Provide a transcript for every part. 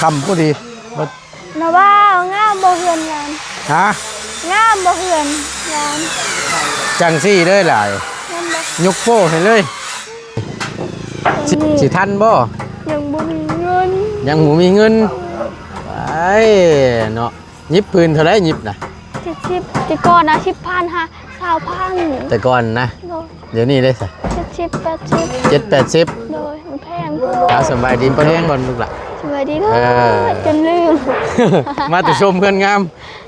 ຄ່ຳພໍດີ ລະວ່າງາມບໍ່ເຮືອນງານ? ຮະ? ງາມບໍ່ເຮືອນງານ? ຈັ່ງຊີ້ເລີຍຫຼາຍ ງາມບໍ່? ຍົກໂປ້ໃຫ້ເລີຍ. ຊິ ຊິທັນບໍ່? ຍັງບໍ່ມີເງິນ ຍັງບໍ່ມີເງິນ. ໄອ້ເນາະ ຫຍິບພື້ນເທົ່າໃດຫຍິບນະ? ເຈັດສິບ ແຕ່ກ່ອນນະ ສິບພັນ ຫາ ຊາວພັນ ແຕ່ກ່ອນນະ. ໂດຍ ດຽວນີ້ເດ້ຊະ? ເຈັດສິບ ແປດສິບ ເຈັດແປດສິບ. ໂດຍ ມັນແພງໂພດ. ອ່າ ສະບາຍດີປ້າລຸງກ່ອນລູກຫຼາ. ສະບາຍດີເດີ. ເອີ ຈົນລືມ ມາແຕ່ຊົມເຮືອນງາມ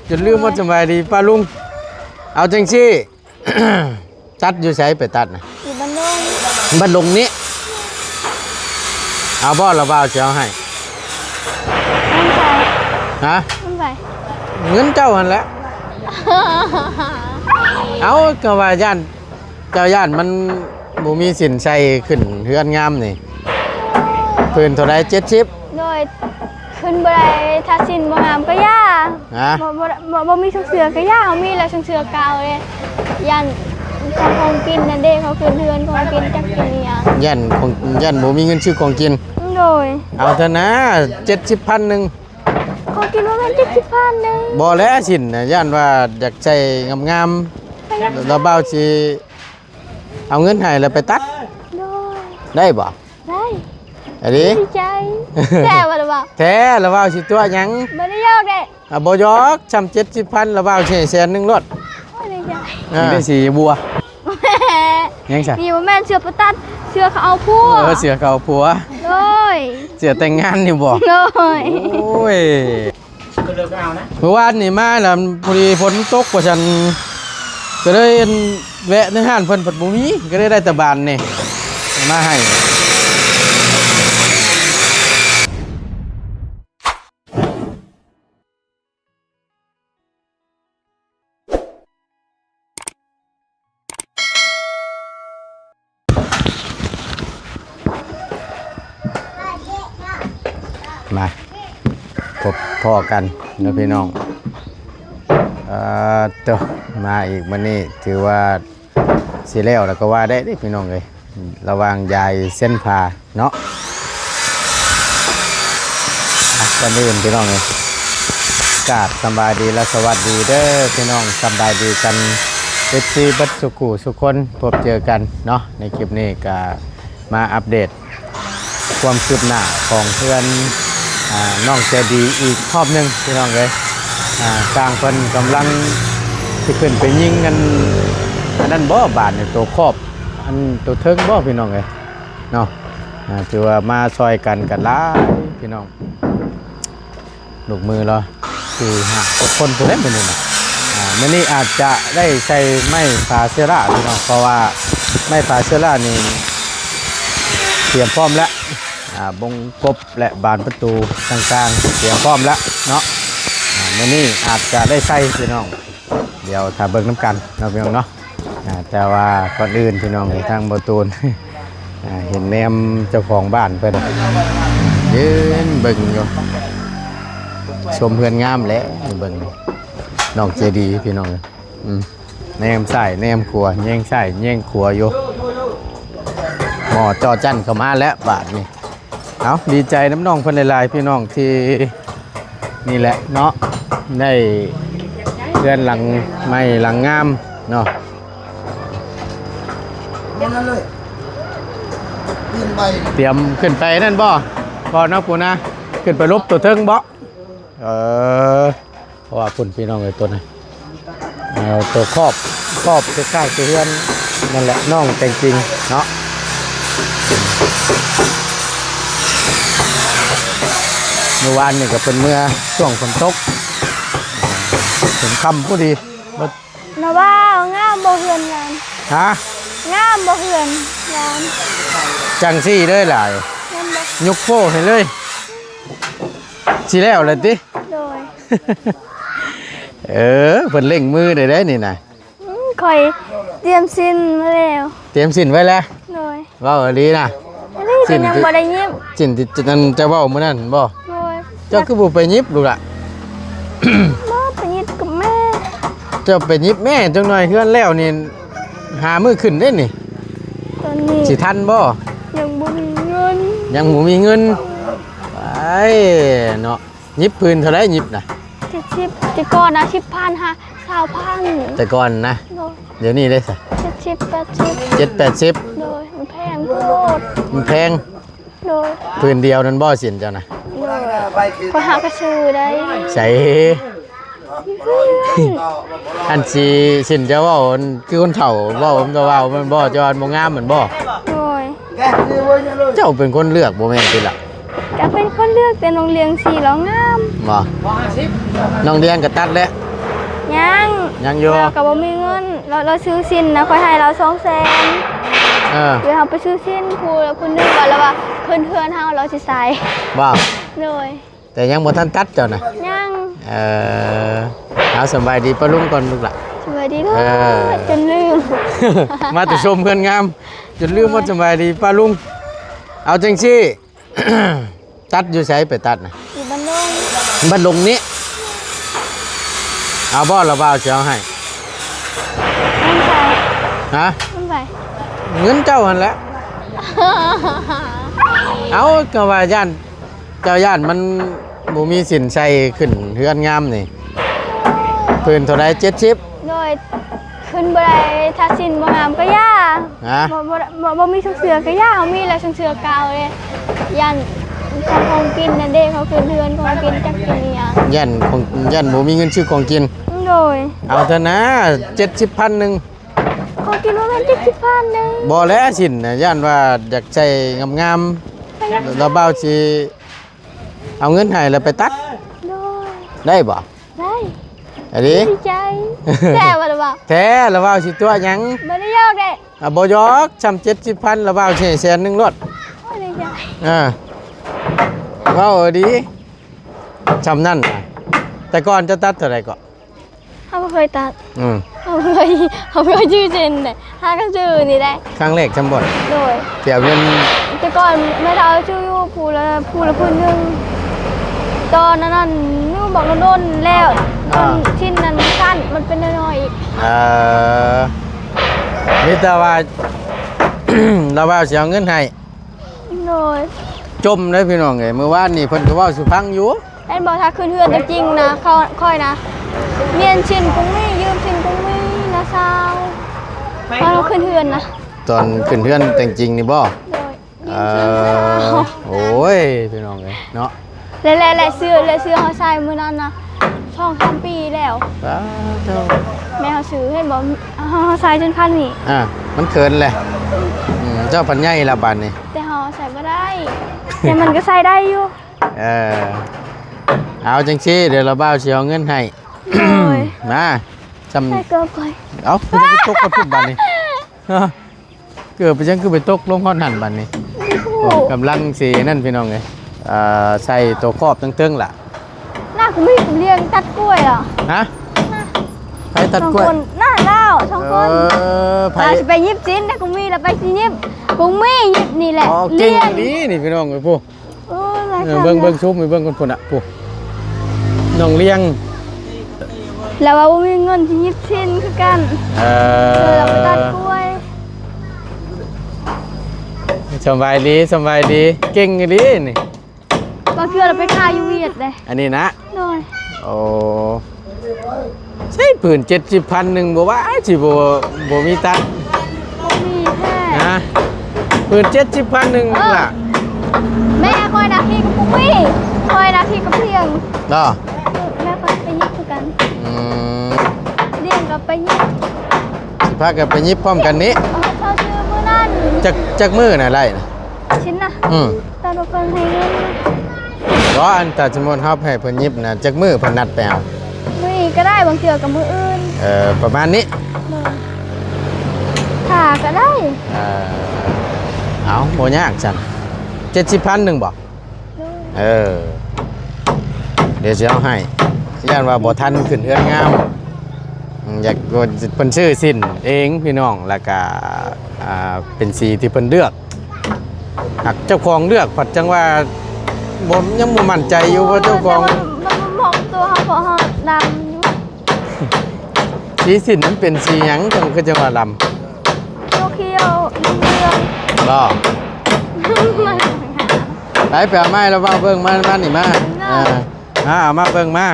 ຈົນລືມວ່າສະບາຍດີປ້າລຸງ. ເອົາຈັ່ງຊີ້ ຕັດຢູ່ໃສໄປຕັດນະ? ຢູ່ບ້ານດົງ. ບ້ານດົງນີ້ ເອົາບໍ່ລະບ່າວຊິເອົາໃຫ້? ເງິນໃຜ? ຮະ? ເງິນໃຜ? ເງິນເຈົ້າຫັ້ນແຫຼະ. ເອົ້າ ກໍວ່າຢ້ານ ເຈົ້າຢ້ານມັນບໍ່ມີສິນໃສ່ຂຶ້ນເຮືອນງາມນີ້. ພື້ນເທົ່າໃດ? ເຈັດສິບ. ໂດຍ ຂຶ້ນບໍ່ໄດ້ ຖ້າສິນບໍ່ງາມກໍຢ່າ. ຮະ? ບໍ່ ບໍ່ ບໍ່ ບໍ່ມີຊົງເສື້ອກໍຢ່າ ເຮົາມີແລ້ວຊົງເສື້ອເກົ່າເດ້. ຢ້ານຂອງ ຂອງກິນນັ້ນເດ້ ເຂົາຂຶ້ນເຮືອນຂອງກິນຈັກກິນອີ່ຫຍັງ. ຢ້ານຂອງ ຢ້ານບໍ່ມີເງິນຊື້ຂອງກິນ. ໂດຍ ເອົາເຖາະນາ ເຈັດສິບພັນໜຶ່ງ. ຂອງກິນບໍ່ແມ່ນເຈັດສິບພັນໜຶ່ງ. ບໍ່ແລ້ວ ສິນນະ ຢ້ານວ່າຢາກໃສ່ງາມໆ ລະບ່າວຊິເອົາເງິນໃຫ້ແລ້ວໄປຕັດ. ໂດຍ ໄດ້ບໍ່? ໄດ້. ອັນນີ້ ດີໃຈ. ແທ້ບໍ່ລະບ່າວ? ແທ້. ລະບ່າວຊິຕົວະຫຍັງ? ບໍ່ໄດ້ຢອກເດ້. ອ່າ ບໍ່ຢອກ ຊ່ຳເຈັດສິບພັນ ລະບ່າວຊິໃຫ້ແສນໜຶ່ງໂລດ. ໂອ້ຍ ດີໃຈ. ອ່າ ນີ້ໄດ້ສີບົວ. ຫຍັງຊະ? ນີ້ບໍ່ແມ່ນເສື້ອປະຕັດ ເສື້ອເຂົາເອົາຜົວ. ເອີ ເສື້ອເຂົາເອົາຜົວ. ໂດຍ ເສື້ອແຕ່ງງານນີ້ບໍ່? ໂດຍ. ໂອ້ຍ ເພິ່ນເລີກເອົານະ. ມື້ວານນີ້ມາລະ ພໍດີຝົນຕົກວ່າຊັ້ນ ກໍເລີຍ ອັ່ນ ແວະໃນຮ້ານເພິ່ນພັດບໍ່ມີ ກໍເລີຍໄດ້ແຕ່ບານນີ້ມາໃຫ້. ມາພົບພໍ້ກັນເນາະພີ່ນ້ອງ. ເອີ ໂຕ ມາອີກມື້ນີ້ຖືວ່າ ຊິແລ້ວແລ້ວກໍວ່າໄດ້ເດ້ພີ່ນ້ອງເອີຍ ລະຫວ່າງຢາຍເສັ້ນຜ່າເນາະ. ອ່ະ ກ່ອນອື່ນພີ່ນ້ອງເອີຍ ກາບສະບາຍດີ ແລະ ສະຫວັດດີເດີພີ່ນ້ອງ ສະບາຍດີກັນ ເອັຟຊີ ເບິດສູ່ຜູ້ສູ່ຄົນ ພົບເຈີກັນເນາະ. ໃນຄລິບນີ້ກະມາອັບເດດ ຄວາມຄືບໜ້າຂອງເຮືອນ ອ່າ ນ້ອງໃຈດີອີກຮອບໜຶ່ງພີ່ນ້ອງເອີຍ. ອ່າ ຊ່າງເພິ່ນກຳລັງຊິຂຶ້ນໄປຍິງອັນ ອັນນັ້ນບໍ່ ບາດນີ້ ໂຕຂອບ ອັນໂຕເທິງບໍ່ພີ່ນ້ອງເອີຍເນາະ. ອ່າ ຖືວ່າມາຊ່ອຍກັນກໍຫຼາຍພີ່ນ້ອງ ລູກມືລາວ ສີ່ຫ້າຫົກຄົນພຸ້ນແຫຼະມື້ນີ້ນະ. ອ່າ ມື້ນີ້ອາດຈະໄດ້ໃສ່ໄມ້ຜາເຊື້ອລາພີ່ນ້ອງ ເພາະວ່າໄມ້ຜາເຊື້ອລານີ້ຕຽມພ້ອມແລ້ວ. ອ່າ ບົງກົບ ແລະ ບານປະຕູຕ່າງໆ ຕຽມພ້ອມແລ້ວເນາະ. ອ່າ ມື້ນີ້ອາດຈະໄດ້ໃສ່ພີ່ນ້ອງ ດຽວຖ້າເບິ່ງນຳກັນເນາະພີ່ນ້ອງເນາະ. ອ່າ ແຕ່ວ່າກ່ອນອື່ນພີ່ນ້ອງ ທາງບໍ່ຕູນ ອ່າ ເຫັນແນມເຈົ້າຂອງບ້ານເພິ່ນ ຢືນເບິ່ງຢູ່ ຊົມເຮືອນງາມແຫຼະ ເບິ່ງນ້ອງເຈດີພີ່ນ້ອງ. ອືມ ແນມຊ້າຍແນມຂວາ ແຍງຊ້າຍແຍງຂວາຢູ່ ໝໍ້ຈໍ້ຈັ້ນເຂົ້າມາແລ້ວບາດນີ້. ເອົາ ດີໃຈນຳນ້ອງເພິ່ນຫຼາຍໆ ພີ່ນ້ອງ ທີ່ນີ້ແຫຼະເນາະ ໄດ້ເຮືອນຫຼັງໃໝ່ຫຼັງງາມເນາະ. ຕຽມຂຶ້ນໄປນັ້ນບໍ່ ບໍ່ເນາະ ປູນະ ຂຶ້ນໄປຫຼົບໂຕເທິງບໍ່? ເອີ ເພາະວ່າພຸ້ນພີ່ນ້ອງເອີຍ ໂຕນັ້ນ ເອົາໂຕຂອບ ຂອບຄ້າຍໆຄືເຮືອນນັ້ນແຫຼະ ນ້ອງແຕ່ງຈິງເນາະ. ມື້ວານນີ້ກໍເພິ່ນເມືອຊ່ວງຝົນຕົກ ເປັນຄ່ຳພໍດີ. ລະວ່າງາມບໍ່ເຮືອນງານ? ຮະ? ງາມບໍ່ເຮືອນງານ? ຈັ່ງຊີ້ເລີຍຫຼາຍ ງາມບໍ່? ຍົກໂປ້ໃຫ້ເລີຍ. ຊິແລ້ວແລ້ວຕິ? ໂດຍ. ເອີ ເພິ່ນເລັ່ງມືໄດ້ເດ້ນີ້ນະ. ອືມ ຂ້ອຍຕຽມສິ້ນມາແລ້ວ. ຕຽມສິ້ນໄວ້ແລ້ວ? ໂດຍ. ເວົ້າອີ່ຫຼີນະ? ອັນນີ້ກໍຍັງບໍ່ໄດ້ຍິບ. ສິ້ນທີ່ ນັ້ນເຈົ້າເວົ້າມື້ນັ້ນບໍ່? ໂດຍ. ເຈົ້າຄືບໍ່ໄປຍິບລູກລະ? ບໍ່ໄປຍິບກັບແມ່. ເຈົ້າໄປຍິບແມ່ຈັກໜ່ອຍ ເຮືອນແລ້ວນີ້ ຫ້າມື້ຂຶ້ນເດ້ນີ້. ຕອນນີ້ ຊິທັນບໍ່? ຍັງບໍ່ມີເງິນ. ຍັງບໍ່ມີເງິນ. ອ້າ ເອີຍເນາະ ຫຍິບພື້ນເທົ່າໃດຫຍິບນະ? ເຈັດສິບ ແຕ່ກ່ອນນະ ສິບພັນ ຫາ ຊາວພັນ ແຕ່ກ່ອນນະ. ໂດຍ ດຽວນີ້ເດ້ຊະ? ເຈັດສິບ ແປດສິບ ເຈັດແປດສິບ. ໂດຍ ມັນແພງໂພດ ມັນແພງ. ໂດຍ ພື້ນດຽວນັ້ນບໍ່ ສິ້ນເຈົ້ານະ? ໂດຍ ຂ້ອຍຫາກໍຊື້ໄດ້. ໃສ? ອັນຊິ ສິ້ນເຈົ້າເວົ້າ ຄືຄົນເຖົ້າເວົ້າ ແຕ່ວ່າມັນບໍ່ ເຈົ້າວ່າບໍ່ງາມແມ່ນບໍ່? ໂດຍ ເຈົ້າເປັນຄົນເລືອກບໍ່ແມ່ນຕິລະ? ກໍເປັນຄົນເລືອກ ແຕ່ນ້ອງລຽງສີລາວງາມ. ບໍ່ ນ້ອງລຽງກໍຕັດແລ້ວ? ຍັງ ຍັງຢູ່ ລາວກໍບໍ່ມີເງິນ. ລາວ ລາວຊື້ສິ້ນນະ ຂ້ອຍໃຫ້ລາວສອງແສນ. ເອີ ດຽວເຮົາໄປຊື້ສິ້ນຜູ້ລະຜູ້ໜຶ່ງ ວ່າລາວວ່າຂຶ້ນເຮືອນເຮົາລາວຊິໃສ່. ບໍ່ ໂດຍ ແຕ່ຍັງບໍ່ທັນຕັດເຈົ້ານະ? ຍັງ. ເອີ ເອົາ ສະບາຍດີປ້າລຸງກ່ອນລູກຫຼານ. ສະບາຍດີ. ເອີ ຈົນລືມ ມາແຕ່ຊົມເຮືອນງາມ ຈົນລືມວ່າສະບາຍດີປ້າລຸງ. ເອົາຈັ່ງຊີ້ ຕັດຢູ່ໃສ? ໄປຕັດນະ ຢູ່ບ້ານດົງ. ບ້ານດົງນີ້ ເອົາບໍ່ລະບ່າວຊິເອົາໃຫ້? ເງິນໃຜ? ຮະ? ເງິນໃຜ? ເງິນເຈົ້າຫັ້ນແຫຼະ. ເອົາ ກໍວ່າຢ້ານ ເຈົ້າຢ້ານມັນບໍ່ມີສິ້ນໃສ່ຂຶ້ນເຮືອນງາມນີ້. ພື້ນເທົ່າໃດ? ເຈັດສິບ. ໂດຍ ຂຶ້ນບໍ່ໄດ້ ຖ້າສິ້ນບໍ່ງາມກໍຢ່າ. ຮະ? ບໍ່ ບໍ່ ບໍ່ ບໍ່ມີຊົງເສື້ອກໍຢ່າ. ເຮົາມີແລ້ວຊົງເສື້ອເກົ່າເດ້. ຢ້ານຂອງກິນນັ້ນເດ້ ເຂົາຂຶ້ນເຮືອນຂອງກິນ ຈັກກິນອີ່ຫຍັງ. ຢ້ານຂອງ ຢ້ານບໍ່ມີເງິນຊື້ຂອງກິນ. ໂດຍ ເອົາເຖາະນາ ເຈັດສິບພັນໜຶ່ງ. ຂອງກິນບໍ່ແມ່ນເຈັດສິບພັນເດ້. ບໍ່ແຫຼະ ສິ້ນນະ ຢ້ານວ່າຢາກໃສ່ງາມໆ ລະບ່າວຊິເອົາເງິນໃຫ້ແລ້ວໄປຕັດ. ໂດຍ ໄດ້ບໍ່? ໄດ້. ອັນນີ້ ດີໃຈ. ແທ້ບໍ່ລະບ່າວ? ແທ້. ລະບ່າວຊິຕົວະຫຍັງ? ບໍ່ໄດ້ຢອກເດ້. ອ່າ ບໍ່ຢອກ ຊ່ຳເຈັດສິບພັນ ລະບ່າວຊິໃຫ້ແສນໜຶ່ງໂລດ. ໂອ້ຍ ດີໃຈ. ອ່າ ເວົ້າດີ ຊ່ຳນັ້ນນະ. ແຕ່ກ່ອນເຈົ້າຕັດເທົ່າໃດເກາະ? ເຮົາບໍ່ເຄີຍຕັດ. ອືມ ເຮົາບໍ່ເຄີຍ ເຮົາບໍ່ເຄີຍຈື່ເສັ້ນເດ້. ຫາກໍຊື້ນີ້ແຫຼະ ຄັ້ງແລກຊ່ຳບໍ່? ໂດຍ ເສຍເງິນ. ແຕ່ກ່ອນແມ່ເຖົ້າຊື້ຢູ່ ຜູ້ລະ ຜູ້ລະພື້ນໜຶ່ງ. ຕອນນັ້ນ ໂອ້ ບັກດົນໆແລ້ວ. ອ່າ ມັນ ຊິ້ນນັ້ນສັ້ນ ມັນເປັນນ້ອຍໆອີກ. ເອີ ມີແຕ່ວ່າ ລະບ່າວຊິເອົາເງິນໃຫ້. ໂດຍ ຈົ່ມເດ້ພີ່ນ້ອງເອີຍ. ມື້ວານນີ້ເພິ່ນກໍເວົ້າສູ່ຟັງຢູ່. ແມ່ນບໍ່? ຖ້າຂຶ້ນເຮືອນຕົວຈິງນະ ຂ້ອຍ ຂ້ອຍນະ ມ້ຽນຊິ້ນກຸງມີ ຢືມຊິ້ນກຸງມີນະຊາວ ຕອນເຮົາຂຶ້ນເຮືອນນະ. ຕອນຂຶ້ນເຮືອນຕົວຈິງນີ້ບໍ່? ໂດຍ ຢືມຊິ້ນຊາວ. ເອີ ໂອ້ຍ ພີ່ນ້ອງເອີຍເນາະ. ແລະ ແລະ ແລະເສື້ອ ແລະເສື້ອເຮົາໃສ່ມື້ນັ້ນນະ ສອງສາມປີແລ້ວ. ສາທຸ. ແມ່ເຮົາຊື້ ເຫັນບໍ່? ເຮົາ ເຮົາໃສ່ຈົນຄັນນີ້. ອ່າ ມັນເຂີນແຫຼະ. ອືມ ເຈົ້າພັນໃຫຍ່ລະບາດນີ້. ແຕ່ເຮົາໃສ່ບໍ່ໄດ້ ແຕ່ມັນກໍໃສ່ໄດ້ຢູ່. ເອີ ເອົາຈັ່ງຊີ້ ດຽວລະບ່າວຊິເອົາເງິນໃຫ້. ໂດຍ ມາ ຊ່ຳ ໃສ່ເກີບກ່ອນ. ເອົາ ໄປຕົກກັບພຸ້ນບາດນີ້. ເກີບໄປຈັ່ງຄືໄປຕົກລົງຮອດຫັ້ນບາດນີ້. ໂອ້ ກຳລັງຊິນັ້ນພີ່ນ້ອງເອີຍ. ເອີ ໃສ່ຕົວຄອບເທິງໆລະ. ນະ ກູມີ ກູລ້ຽງຕັດກ້ວຍລະ. ຮະ? ນະ ໃຜຕັດກ້ວຍ? ສອງຄົນ ນະ ລາວສອງຄົນ. ເອີ ໃຜ ລາວຊິໄປຫຍິບຊີ້ນນະ ກູມີລະໄປຊິຫຍິບ. ກູມີຫຍິບນີ້ແຫຼະ. ອໍ ເກັ່ງອີ່ຫຼີນີ້ພີ່ນ້ອງເອີຍ. ໂອ້ ເອີ ເບິ່ງ ເບິ່ງ ຊູມໃຫ້ເບິ່ງກ່ອນພຸ້ນນະ ຜູ້ ນ້ອງລ້ຽງ ລາວວ່າບໍ່ມີເງິນຊິຫຍິບຊີ້ນຄືກັນ. ເອີ ເອີ ລາວໄປຕັດກ້ວຍ. ສະບາຍດີ ສະບາຍດີ ເກັ່ງອີ່ຫຼີນີ້. ບາງເທື່ອລາວໄປຂາຍຢູ່ຫວຽດເດ້ ອັນນີ້ນະ. ໂດຍ ໂອ້ ໃຊ້ຜືນເຈັດສິບພັນໜຶ່ງ ບໍ່ວ່າຊິບໍ່ ບໍ່ມີຕັດ. ບໍ່ມີແທ້. ຮະ? ຜືນເຈັດສິບພັນໜຶ່ງ ເອີ ລະ ແມ່ຂ້ອຍນະຂີ່ກັບປຸກມີ້ ຂ້ອຍນະຂີ່ກັບພຽງ. ເນາະ ແມ່ຂ້ອຍໄປຍິບຄືກັນ. ອືມ ລ້ຽງກັບໄປຍິບ ຊິພາກັນໄປຍິບພ້ອມກັນນີ້. ເອີ ເຂົາຊື້ມື້ນັ້ນ. ຈັກ ຈັກມື້ນະໄລ່ນະ? ຊິນນະ. ອືມ ຕອນວ່າເພິ່ນໃຫ້ເງິນ. ບໍ່ ອັນ ຖ້າສົມມຸດເຮົາໄປໃຫ້ເພິ່ນຍິບນະ ຈັກມື້ເພິ່ນນັດໄປເອົາ? ມື້ນີ້ກໍໄດ້ ບາງເທື່ອກໍມື້ອື່ນ. ເອີ ປະມານນີ້. ໂດຍ ຖ້າກໍໄດ້. ເອີ ເອົາ ບໍ່ຍາກຊັ້ນ. ເຈັດສິບພັນໜຶ່ງບໍ່? ໂດຍ ເອີ ດຽວຊິເອົາໃຫ້ ຢ້ານວ່າບໍ່ທັນຂຶ້ນເຮືອນງາມ. ອືມ ຢາກ ເພິ່ນຊື້ສິ້ນເອງພີ່ນ້ອງ ແລ້ວກະ ອ່າ ເປັນສີທີ່ເພິ່ນເລືອກ. ຫາກເຈົ້າຂອງເລືອກພັດຈັ່ງວ່າບໍ່ ຍັງບໍ່ໝັ້ນໃຈຢູ່ ເພາະເຈົ້າຂອງ ແຕ່ວ່າມັນ ມັນບໍ່ເໝາະກັບຕົວເຮົາ ເພາະເຮົາດຳຢູ່. ສີສິ້ນມັນເປັນສີຫຍັງ ຈັ່ງຄືຈັ່ງວ່າດຳ? ຂຽວໆ ເຫຼືອງໆ ບໍ່? ມັນ ໄປ ໄປເອົາໄມ້ລະເວົ້າເບິ່ງ ມາ ມານີ້ມາ ເອີ ມາ ເອົາມາເບິ່ງມາ.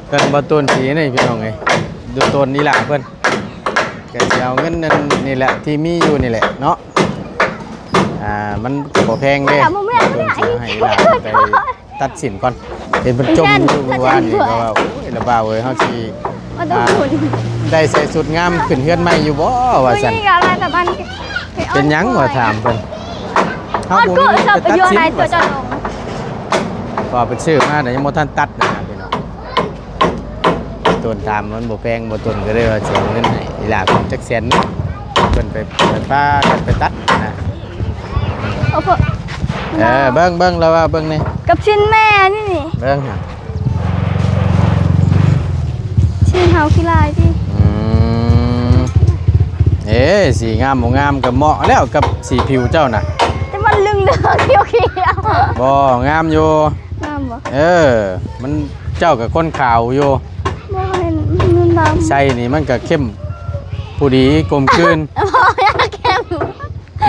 ເພິ່ນບໍ່ຕົນສີນີ້ພີ່ນ້ອງເອີຍ ດູຕົນນີ້ລະເພິ່ນ ກະຊິເອົາເງິນນັ້ນນີ້ແຫຼະ ທີ່ມີຢູ່ນີ້ແຫຼະເນາະ. ອ່າ ມັນກະບໍ່ແພງເດ້ ແຕ່ບໍ່ແມ່ນ ຕົນສີໃຫ້ອີ່ຫຼ້າໄປຕັດສິນກ່ອນ. ເຫັນເພິ່ນຈົ່ມຢູ່ມື້ວານນີ້ ເພາະວ່າ ໂອ້ຍ ລະບ່າວເອີຍ ເຮົາຊິ ອ່າ ໄດ້ໃສ່ຊຸດງາມຂຶ້ນເຮືອນໃໝ່ຢູ່ບໍ່ ວ່າຊັ້ນ. ເປັນຫຍັງ ວ່າຖາມເພິ່ນ ເຮົາບໍ່ມີໄປຕັດສິນ ວ່າຊັ້ນ. ເພາະວ່າເພິ່ນຊື້ມາແຕ່ຍັງບໍ່ທັນຕັດນະພີ່ນ້ອງ. ຕົນຖາມມັນບໍ່ແພງ ບໍ່ຕົນກະເລີຍວ່າຊິເອົາເງິນໃຫ້ອີ່ຫຼ້າກ່ອນຈັກແສນໜຶ່ງ ເພິ່ນໄປ ໄປພາກັນໄປຕັດນະ. ເອີ ເບິ່ງ ເບິ່ງ ລະວ່າເບິ່ງນີ້ ກັບຊິນແມ່ນີ້ ເບິ່ງຫາ ຊິນເຮົາຂີ້ລາຍຕິ. ອືມ ເອີ ສີງາມບໍ່ງາມກະເໝາະແລ້ວກັບສີຜິວເຈົ້ານະ ແຕ່ມັນເຫຼືອງໆ ຂຽວໆ. ບໍ່ ງາມຢູ່. ງາມບໍ່? ເອີ ມັນ ເຈົ້າກະຄົນຂາວຢູ່ ບໍ່ເຫັນມັນດຳ ໃສ່ນີ້ມັນກະເຂັ້ມ ພໍດີກົມກືນ. ບໍ່ຢາກເຂັ້ມ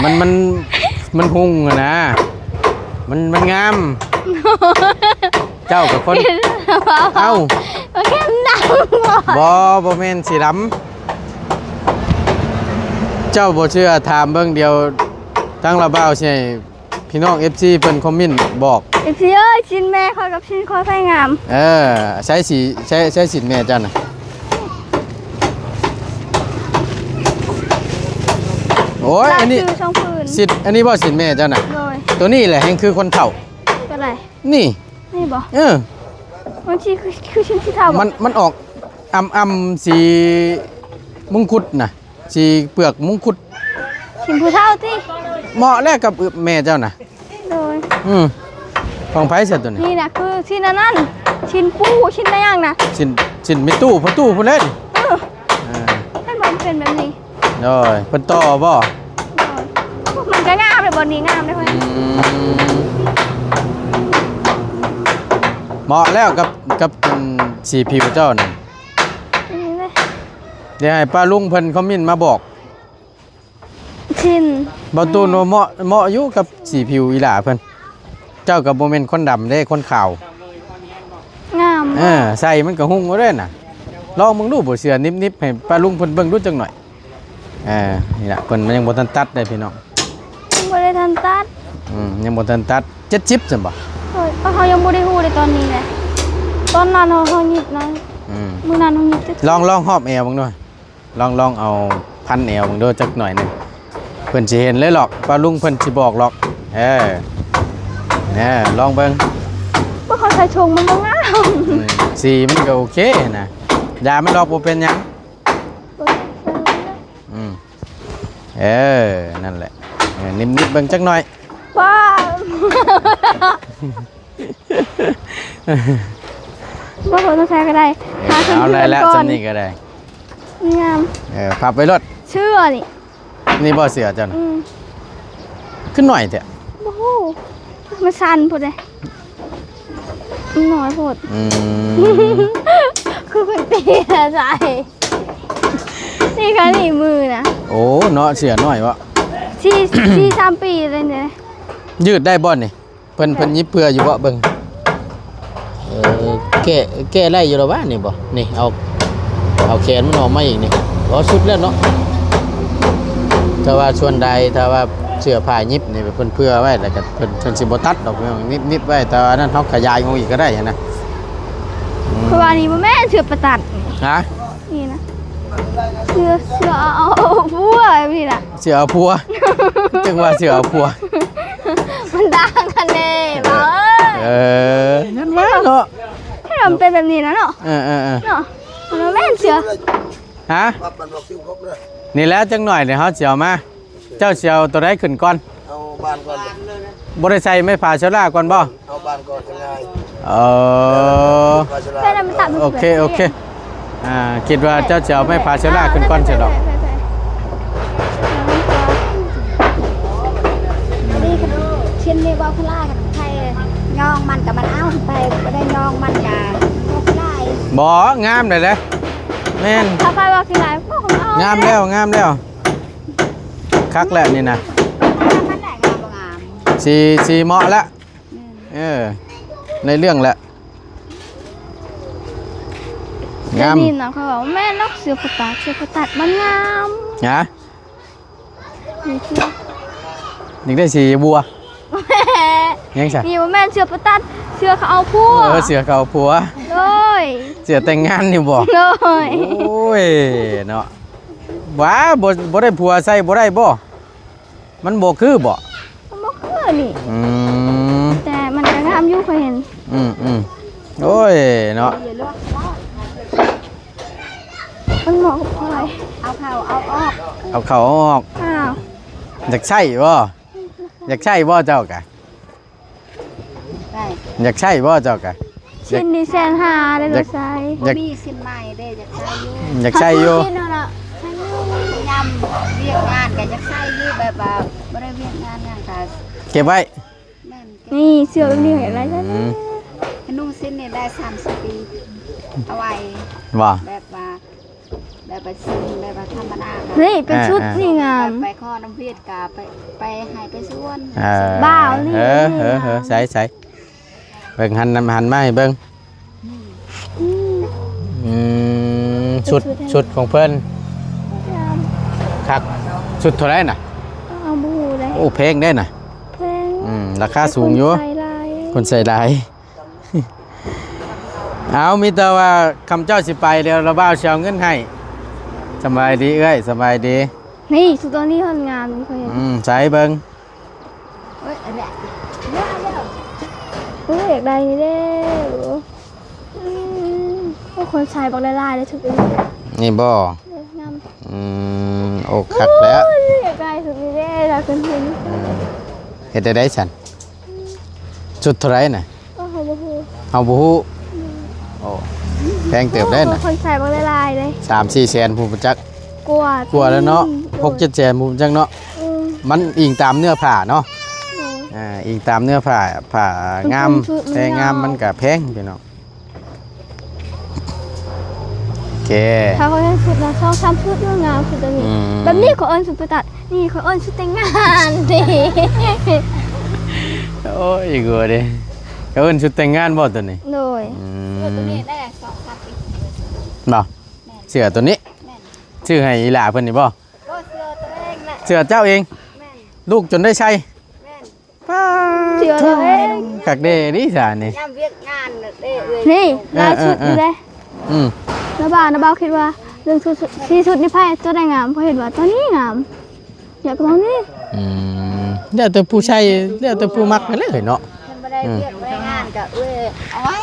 ມັນ ມັນ ມັນຮຸ່ງຫັ້ນນະ ມັນ ມັນງາມ. ເຈົ້າກະຄົນ ເອົ້າ ເຂັ້ມດຳບໍ່? ບໍ່ ບໍ່ແມ່ນສີດຳ. ເຈົ້າບໍ່ເຊື່ອຖາມເບິ່ງ ດຽວທາງລາວບ່າວຊິໃຫ້ ພີ່ນ້ອງເອັຟຊີເພິ່ນຄອມເມັນບອກ. ເອັຟຊີເອີຍ ຊິນແມ່ຂ້ອຍກັບຊິນຂ້ອຍໃຜງາມ? ເອີ ໃຊ້ສີ ໃຊ້ ໃຊ້ສິນແມ່ເຈົ້ານະ. ໂອ້ຍ ອັນນີ້ ລາຍຊື່ສອງຜືນ ສິນ ອັນນີ້ບໍ່ສິນແມ່ເຈົ້ານະ? ໂດຍ ໂຕນີ້ແຫຼະແຮ່ງຄືຄົນເຖົ້າ. ໂຕໃດ? ນີ້ ນີ້ບໍ່? ເອີ ມັນຊິຄື ຄືຊິນສີເທົາບໍ່? ມັນ ມັນອອກອຳໆ ສີມຸງຄຸດນະ. ສີເປືອກມຸງຄຸດ ຊິນຜູ້ເຖົ້າຕິ. ເໝາະແລ້ວກັບແມ່ເຈົ້ານະ. ໂດຍ ອືມ ຂອງໃຜຊະໂຕນີ້? ນີ້ນະຄືຊິນອັນນັ້ນ ຊິນປູ່ ຊິນນາຫຍັງນະ ຊິນ ຊິນແມ່ຕູ້ພໍ່ຕູ້ພຸ້ນເດ້. ເອີ ເອີ ເຫັນບໍ່ ມັນເປັນແບບນີ້. ໂດຍ ເພິ່ນຕໍ່ບໍ່? ໂດຍ ມັນກະງາມເດ້ ບ່ອນນີ້ງາມເດ້. ອືມ ເໝາະແລ້ວກັບ ກັບ ອືມ ສີຜິວເຈົ້ານັ້ນ. ດຽວໃຫ້ປ້າລຸງເພິ່ນຄອມເມັນມາບອກ. ຊິນ ບ່າວຕູນວ່າເໝາະ ເໝາະຢູ່ກັບສີຜິວອີ່ຫຼ້າເພິ່ນ. ເຈົ້າກະບໍ່ແມ່ນຄົນດຳເດ້ ຄົນຂາວ. ງາມ ເອີ ໃສ່ມັນກະຮຸ່ງເດ້ນະ. ລອງເບິ່ງດູ ບໍ່ເຊື່ອ ໜິບໆ ໃຫ້ປ້າລຸງເພິ່ນເບິ່ງດູຈັກໜ້ອຍ. ເອີ ນີ້ລະ ເພິ່ນຍັງບໍ່ທັນຕັດເດ້ພີ່ນ້ອງ. ຍັງບໍ່ໄດ້ທັນຕັດ. ອືມ ຍັງບໍ່ທັນຕັດ. ເຈັດສິບຊັ້ນບໍ່? ໂດຍ ເຮົາຍັງບໍ່ໄດ້ຮູ້ເດ້ຕອນນີ້ນະ. ຕອນນັ້ນເຮົາ ເຮົາຫຍິບນະ. ອືມ ມື້ນັ້ນເຮົາຫຍິບເຈັດສິບ. ລອງ ລອງຫອບແອວເບິ່ງດູ. ລອງ ລອງເອົາພັນແອວເບິ່ງດູຈັກໜ້ອຍໜຶ່ງ. ເພິ່ນຊິເຫັນເລີຍຫຼອກ ປ້າລຸງເພິ່ນຊິບອກຫຼອກ. ເອີ ເອີ ລອງເບິ່ງ. ບໍ່ເຂົ້າໃຈ ຊົງມັນບໍ່ງາມ. ອືມ ສີມັນກະໂອເຄນະ. ຢາມັນຫຼອກ ບໍ່ເປັນຫຍັງ. ອືມ ເອີ ນັ້ນແຫຼະ. ເອີ ໜິບໆ ເບິ່ງຈັກໜ້ອຍ. ວ້າວ ບໍ່ ບໍ່ຕ້ອງໃຊ້ກະໄດ້. ເອີ ເອົາໄດ້ແລ້ວ ສ່ຳນີ້ກະໄດ້. ງາມ. ເອີ ພັບໄວ້ໂລດ. ເສື້ອນີ້ ນີ້ບໍ່ເສື້ອເຈົ້ານະ? ອືມ ຄືໜ້ອຍແທ້? ບໍ່ຮູ້ ມັນສັ້ນໂພດເດ້. ມັນນ້ອຍໂພດ. ອືມ ຄືເພິ່ນຕີໃສ່ ນີ້ກະໜີບມືນະ. ໂອ້ ເນາະ ເສື້ອນ້ອຍເບາະ. ສີ່ ສີ່ສາມປີເລີຍນີ້. ຍືດໄດ້ບໍ່ນີ້? ເພິ່ນ ເພິ່ນຫຍິບເພື່ອຢູ່ເບາະ ເບິ່ງ. ເອີ ແກ້ ແກ້ໄດ້ຢູ່ລະຫວານີ້ບໍ່? ນີ້ ເອົາ ເອົາແຂນມັນອອກມາອີກນີ້. ອໍ ສຸດແລ້ວເນາະ. ຖ້າວ່າສ່ວນໃດ ຖ້າວ່າເສື້ອຜ້າຫຍິບນີ້ ເພິ່ນເພື່ອໄວ້ ແລ້ວກະເພິ່ນ ເພິ່ນຊິບໍ່ຕັດດອກ ໜິບໆ ໄວ້. ແຕ່ວ່ານັ້ນເຮົາຂະຫຍາຍອອກອີກກະໄດ້ຫັ້ນນະ. ອືມ ເພາະວ່ານີ້ບໍ່ແມ່ນເສື້ອປະຕັດ. ຮະ? ນີ້ນະ ເສື້ອ ເສື້ອເອົາຜົວແບບນີ້ນະ. ເສື້ອເອົາຜົວ ຈັ່ງວ່າເສື້ອເອົາຜົວ. ມັນຕ່າງກັນເດ້ ເອີ ເອີ ນັ້ນວ່າເນາະ. ໃຫ້ມັນເປັນແບບນີ້ນະເນາະ. ເອີໆໆ ເນາະ ມັນບໍ່ແມ່ນເສື້ອ. ຮະ? ນີ້ແຫຼະ ຈັກໜ້ອຍນີ້ເຮົາຊິເອົາມາ. ເຈົ້າຊິເອົາໂຕໃດຂຶ້ນກ່ອນ? ເອົາບານກ່ອນ. ບໍ່ໄດ້ໃສ່ໄມ້ຜາເຊລາກ່ອນບໍ່? ເອົາບານກ່ອນ ຈະງ່າຍ. ເອີ ໂອເຄ ໂອເຄ. ອ່າ ຄິດວ່າເຈົ້າຊິເອົາໄມ້ຜາເຊລາຂຶ້ນກ່ອນຊັ້ນດອກ. ນີ້ຄັນຊິນນີ້ບໍ່ພະລາ ຄັນໃຜຍ້ອງມັນກະມັນເອົາ ຄັນໃຜບໍ່ໄດ້ຍ້ອງມັນກະບໍ່ພະລາ. ບໍ່ ງາມເດ້. ແມ່ນ ຖ້າໃຜວ່າຂີ້ລາຍ ງາມແລ້ວ ງາມແລ້ວ. ຄັກແຫຼະນີ້ນະ. ມັນແຫຼະ ງາມບໍ່ງາມ. ສີ ສີເໝາະແລ້ວ. ເອີ ໃນເລື່ອງແຫຼະ ງາມ. ແຕ່ນີ້ນະ ເຂົາວ່າ ແມ່ນດອກ ເສືອໂຄຕັດ ເສືອໂຄຕັດມັນງາມ. ຫະ? ນີ້ຄື ຢາກໄດ້ສີບົວ. ຫຍັງຊະ? ນີ້ບໍ່ແມ່ນເສືອໂຄຕັດ ເສືອເຂົາເອົາຜົວ. ເອີ ເສືອເຂົາເອົາຜົວ. ໂດຍ ເສືອແຕ່ງງານນີ້ບໍ່? ໂດຍ. ໂອ້ຍເນາະ ຫວາ ບໍ່ ບໍ່ໄດ້ຜົວໃສ່ບໍ່ໄດ້ບໍ່? ມັນບໍ່ຄືບໍ່? ມັນບໍ່ຄືນີ້. ອືມ ແຕ່ມັນກໍງາມຢູ່ ຂ້ອຍເຫັນ. ອືມໆ ໂອ້ຍເນາະ ມັນເໝາະກັບຂ້ອຍ. ເອົາເຂົ້າເອົາອອກ ເອົາເຂົ້າເອົາອອກ. ອ້າວ ຢາກໃຊ້ບໍ່? ຢາກໃຊ້ບໍ່ເຈົ້າກະ? ໄດ້ ຢາກໃຊ້ບໍ່ເຈົ້າກະ? ຊິ້ນນີ້ແສນຫ້າເດ້ ຢາກໃຊ້. ບໍ່ມີຊິ້ນໃໝ່ເດ້ ຢາກໃຊ້ຢູ່. ຢາກໃຊ້ຢູ່ ຄັນຊື້ຊິ້ນຫັ້ນນະ ໃຊ້ຢູ່. ຍາມວຽກງານກໍຢາກໃຊ້ຢູ່ ແບບວ່າບໍ່ໄດ້ວຽກງານຫຍັງກໍເກັບໄວ້. ແມ່ນ ນີ້ເສື້ອແບບນີ້ເຫັນໄດ້. ອືມ ນຸ່ງຊິ້ນນີ້ໄດ້ສາມສິບປີ ເອົາໄວ້ ວ່າ ແບບວ່າ ແບບວ່າຊິ້ນ ແບບວ່າທຳມະດາ. ນີ້ເປັນຊຸດ ອ່າໆ ນີ້ງາມ ແບບໄປຂໍນ້ຳເວດກະໄປ ໄປໄຮ່ໄປສວນ. ອ່າ ບ່າວນີ້ ເອີ ນີ້ ເອີ ງາມ ເອີ ໃສ່ ໃສ່ ເບິ່ງ ຫັນ ຫັນມາໃຫ້ເບິ່ງ. ອືມ ອືມ ເປັນຊຸດ ຊຸດ ຊຸດຂອງເພິ່ນ ງາມ ຄັກ. ຊຸດເທົ່າໃດນະ? ເຮົາບໍ່ຮູ້ເດ້. ໂອ້ ແພງເດ້ນະ. ແພງ ອືມ ລາຄາສູງຢູ່ ຄົນໃສ່ຫຼາຍ ຄົນໃສ່ຫຼາຍ. ເອົາ ມີແຕ່ວ່າຄຳເຈົ້າຊິໄປແລ້ວ ລະບ່າວຊິເອົາເງິນໃຫ້. ສະບາຍດີເອື້ອຍ ສະບາຍດີ. ນີ້ ຊຸດຕົວນີ້ເພິ່ນງາມ ນີ້ເພິ່ນ. ອືມ ໃສ່ເບິ່ງ. ໂອ້ຍ ອັນເນີ້ຍ ໂອ້ຍ ຢາກໄດ້ນີ້ເດ້. ອືມ ໂອ້ ຄົນໃສ່ບັກຫຼາຍໆເດ້ ຊຸດນີ້. ນີ້ບໍ່? ງາມ. ອືມ ໂອ້ ຄັກແລ້ວ. ໂອ້ຍ ຢາກໄດ້ຊຸດນີ້ເດ້ ລາວເພິ່ນເຫັນ. ອືມ ເຮັດໄດ້ໃດຊັ້ນ? ຊຸດເທົ່າໃດນະ? ເຮົາບໍ່ຮູ້ ເຮົາບໍ່ຮູ້. ອືມ ໂອ້ ແພງເຕີບໄດ໋ນະ. ໂອ້ ຄົນໃສ່ບັກຫຼາຍໆເດ້ ສາມສີ່ແສນພຸ້ນຈັກ. ກວ່າ ກວ່າແລ້ວເນາະ. ອືມ ຫົກເຈັດແສນພຸ້ນຈັກເນາະ. ອືມ ມັນອີງຕາມເນື້ອຜ້າເນາະ. ໂດຍ ອ່າ ອີງຕາມເນື້ອຜ້າ ຜ້າງາມ ແພງງາມ ມັນກະແພງພີ່ນ້ອງ. ໂອເຄ ຖ້າຂ້ອຍເຫັນຊຸດນະ ສອງສາມຊຸດງາມສຸດອັນນີ້. ອືມ ແບບນີ້ຂ້ອຍເອີ້ນຊຸດໄປຕັດ. ນີ້ຂ້ອຍເອີ້ນຊຸດແຕ່ງງານນີ້. ໂອ້ຍ ກົວເດ້ ເອີ້ນຊຸດແຕ່ງງານບໍ່ຕົວນີ້? ໂດຍ. ອືມ ເສື້ອຕົວນີ້ໄດ້ສອງສາມປີ ບໍ່? ແມ່ນ ເສື້ອຕົວນີ້ ແມ່ນ ຊື້ໃຫ້ອີ່ຫຼ້າເພິ່ນນີ້ບໍ່? ບໍ່ ເສື້ອຕົວເອງນະ ເສື້ອເຈົ້າເອງ. ແມ່ນ ລູກຈົນໄດ້ໃສ່. ແມ່ນ ປ້າ ເສື້ອຕົວເອງ ຄັກເດ້ນີ້ຊະນີ້ ຍາມວຽກງານເດ້ເອື້ອຍ. ນີ້ ເອີ ລ່າສຸດນີ້ເດ້. ອືມ ລະບ່າວ ລະບ່າວຄິດວ່າເລື່ອງຊຸດ ສີ່ຊຸດນີ້ໃຜຕົວໃດງາມ? ເພາະເຫັນວ່າຕົວນີ້ງາມ ຢາກລອງນີ້. ອືມ ແລ້ວແຕ່ຜູ້ໃສ່ ແລ້ວແຕ່ຜູ້ມັກຫັ້ນແຫຼະເນາະ. ມັນບໍ່ໄດ້ ອືມ ວຽກໄດ້ງານກໍເອີ ເອົາໄວ້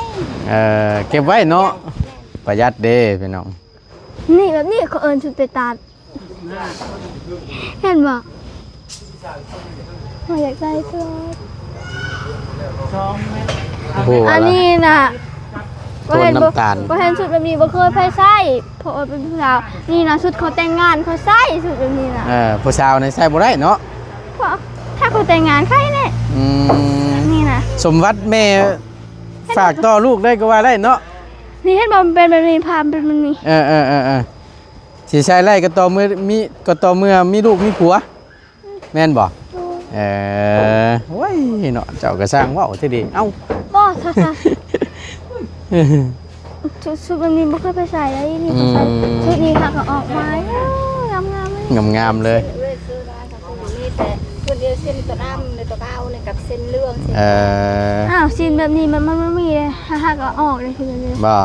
ເອີ ເກັບໄວ້ເນາະ ປະຢັດເດ້ພີ່ນ້ອງ. ນີ້ ແບບນີ້ເຂົາເອີ້ນຊຸດໄປຕັດ. ເຫັນບໍ່? ຂ້ອຍຢາກໄດ້ຕົວ ໂອ້ໂຫ ອັນນີ້ນະ ໂທນນ້ຳຕານ ບໍ່ເຫັນ ບໍ່ເຫັນຊຸດແບບນີ້ ບໍ່ເຄີຍໃຜໃສ່ ເພາະວ່າເປັນຜູ້ສາວ. ນີ້ນະ ຊຸດເຂົາແຕ່ງງານ ເຂົາໃສ່ຊຸດແບບນີ້ນະ. ເອີ ຜູ້ສາວນີ້ໃສ່ບໍ່ໄດ້ເນາະ ເພາະຖ້າເຂົາແຕ່ງງານໃສ່ແຫຼະ. ອືມ ນີ້ນະ ສົມບັດແມ່ຝາກຕໍ່ລູກເລີຍກໍວ່າໄດ້ເນາະ. ນີ້ເຫັນບໍ່ ມັນເປັນແບບນີ້ ຜ້າມັນເປັນແບບນີ້. ເອີໆໆໆ ຊິໃສ່ໄດ້ກໍຕໍ່ເມື່ອມີ ກໍຕໍ່ເມື່ອມີລູກມີຜົວ ແມ່ນບໍ່? ໂດຍ. ເອີ ໂອ້ຍເນາະ ເຈົ້າກໍຊ່າງເວົ້າແທ້ເດ. ເອົ້າ ບໍ່ ຊະ ຊະ ຊຸດ ຊຸດແບບນີ້ບໍ່ເຄີຍໄປໃສ່ເລີຍ. ນີ້ ອືມ ເຂົາໃສ່ຊຸດນີ້ ຫາກໍອອກມາ ງາມໆເລີຍ ງາມໆເລີຍ. ເອື້ອຍຊື້ມາ ມີແຕ່ເພິ່ນເອົາເສັ້ນຕົວດຳ ແລະ ຕົວຂາວນີ້ກັບເສັ້ນເຫຼືອງ. ເອີ ອ້າວ ສິ້ນແບບນີ້ມັນ ມັນບໍ່ມີເດ້ ຫາກໍອອກເດ້ ຄືແບບນີ້ ບໍ່?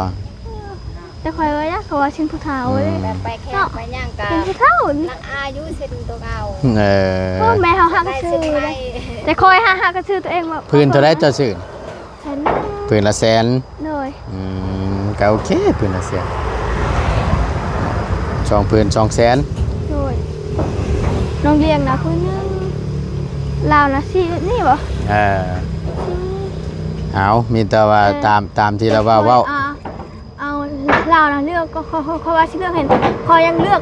ແຕ່ຂ້ອຍວ່າຢາກ ເພາະວ່າຊິ້ນຜູ້ເຖົ້າເດ້. ອືມ ແບບໄປແຂກໄປຫຍັງກະ ເປັນຜູ້ເຖົ້ານີ້ ມັກອາຍຢູ່ ຊິ້ນຕົວເກົ່າ. ເອີ ເອີ ແມ່ເຮົາຫາກໍຊື້ເດ້ ແຕ່ຂ້ອຍຫາ ຫາກໍຊື້ຕົວເອງວ່າ ພື້ນເທົ່າໃດເຈົ້າຊື້? ແສນໜຶ່ງ ພື້ນລະແສນ. ໂດຍ. ອືມ ກໍໂອເຄ ພື້ນລະແສນ ສອງພື້ນສອງແສນ. ໂດຍ. ນ້ອງລ້ຽງນະ ພື້ນໜຶ່ງ ລາວນະ ສີແບບນີ້ບໍ່? ເອີ ເອົາ ມີແຕ່ວ່າ ເອີ ຕາມ ຕາມທີ່ລາວເວົ້າ ເວົ້າ ອ່າ ເອົາ ລາວນະເລືອກ ກໍ ເຂົາ ເຂົາ ເຂົາວ່າຊິເລືອກໃຫ້ ເຂົາຍັງເລືອກ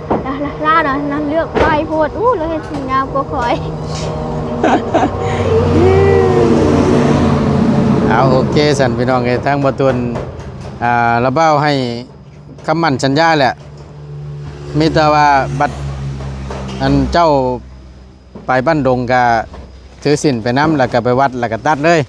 ລາວນະ ນະເລືອກໄວໂພດ. ອູ້ ລາວເຮັດສີງາມກວ່າຂ້ອຍ. ເອົາ ໂອເຄ ຊັ້ນພີ່ນ້ອງເອີຍ ທາງບ່າວຕຸນ ອ່າ ລະເວົ້າໃຫ້ຄຳໝັ້ນສັນຍາແຫຼະ ມີແຕ່ວ່າບັດ ອັນ ເຈົ້າໄປບ້ານດົງກະຖືສິນໄປນຳ ແລ້ວກະໄປວັດ ແລ້ວກະຕັດເລີຍ.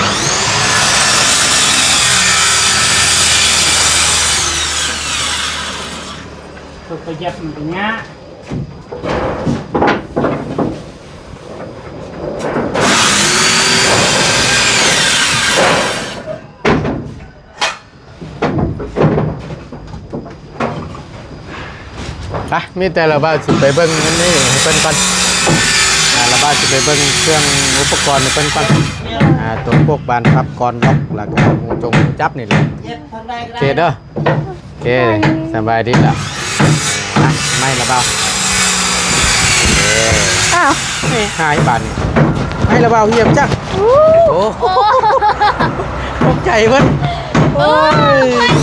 ຕົກໄປຢຽບມັນກໍຍາກ. ໄປ ມີແຕ່ລະບ່າວຊິໄປເບິ່ງອັນນີ້ໃຫ້ເພິ່ນກ່ອນ. ອ່າ ລະບ່າວຊິໄປເບິ່ງເຄື່ອງອຸປະກອນໃຫ້ເພິ່ນກ່ອນ. ອ່າ ຕົວພວກບານພັບກອນລັອກ ແລ້ວກໍຮູຈົງຮູຈັບນີ້ແຫຼະ. ໂອເຄເດີ. ໂອເຄ ສະບາຍດີລະ. ໄມ້ລະບ່າວ. ເອີ ອ້າວ ຫາຍບາດນີ້. ໄມ້ລະບ່າວຮຽບຈັກ. ໂອ້ ໂອ້ ຕົກໃຈເບິດ. ໂອ້ຍ ໂອ້ຍ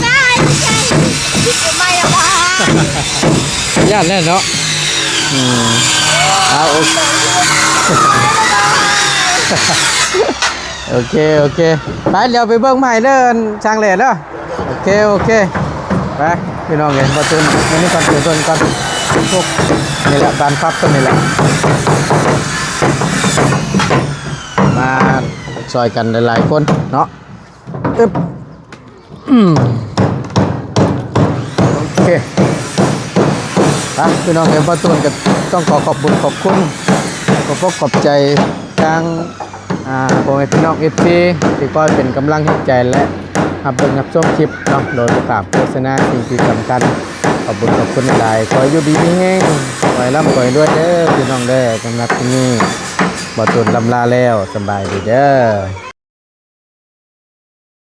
ໄມ້ລະບ່າວ ຢ້ານແລ້ວເນາະ. ອືມ ເອົາ ໂອເຄ ໂອເຄ ໂອເຄ ໄປ ດຽວໄປເບິ່ງໃໝ່ເດີ ຊ່າງແຫຼເດີ. ໂອເຄ ໂອເຄ ໄປ ພີ່ນ້ອງເອີຍ ບໍ່ຕື່ນ ອັນນີ້ກ່ອນ ໄປເບິ່ງກ່ອນ. ພວກນີ້ແຫຼະ ບານພັບຕົວນີ້ແຫຼະ ມາຊ່ອຍກັນຫຼາຍໆຄົນເນາະ. ອຶບ ອືມ ເຄ ອ່ະ ພີ່ນ້ອງເອີຍ ບ່າວຕູນກໍຕ້ອງຂໍຂອບບຸນຂອບຄຸນ ຂອບອົກຂອບໃຈທາງ ອ່າ ພໍ່ແມ່ພີ່ນ້ອງເອັຟຊີ ທີ່ຄອຍເປັນກຳລັງແຮງໃຈ ແລະ ຮັບເບິ່ງຮັບຊົມຄລິບເນາະ ໂດຍບໍ່ຂ້າມໂຄສະນາ. ສິ່ງທີ່ສຳຄັນ ຂອບບຸນຂອບຄຸນຫຼາຍໆ ຂໍຢູ່ດີມີແຮງ ຂໍໃຫ້ລ່ຳ ຂໍໃຫ້ລວຍເດີ ພີ່ນ້ອງເດີ. ສຳລັບມື້ນີ້ ບ່າວຕູນລ່ຳລາແລ້ວ ສະບາຍດີເດີ.